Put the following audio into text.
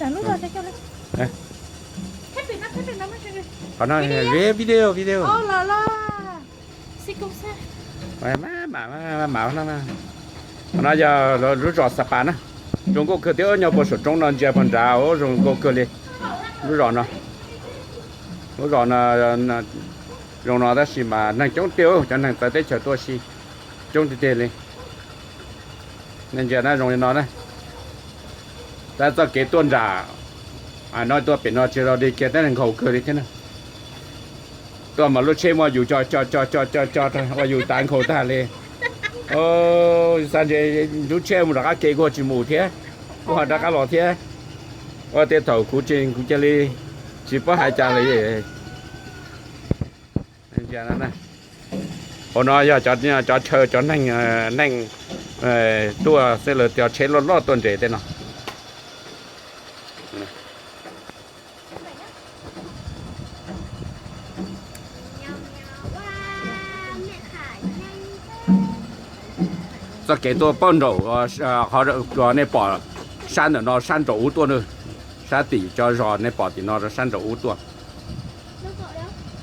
Qhov no video, video. Qhov no yog lub zos Xa Pas na. Zoo nkauj kawg thiab, nyob puag saum roob no ntsia puag nrad, zoo nkauj kawg li. Lub zos no, lub zos no zoo no tab sis mas neeg coob tiag, cov neeg txawv teb chaws tuaj si coob tiag tiag li. Nej ntsia na, zoo li no na. Tab txoj kev tuaj nram no tuaj pem no tsis los dig kiag, tab nkhaus kawg li thiab na. Tuaj mas lub tsheb muaj yus co co co co co co ua yus tav nkhaus tag li. Xav ntshe lub tsheb mus rov qab kev kuj tsis mus thiab, kuj ho rov qab los thiab. Ua tej thaum kuv tsis, kuv cia li tsis paub hais cas li. Hauv no yog cov chaw cov neeg, neeg tuaj xwb, lawv cov tsheb loj loj tuaj nres tej no. Txoj kev tuaj paub nraum, nej pom sab ntawm no sab nraum ub tuaj na, sab tim cov zos nej pom tim no rau sab nraum ub tuaj.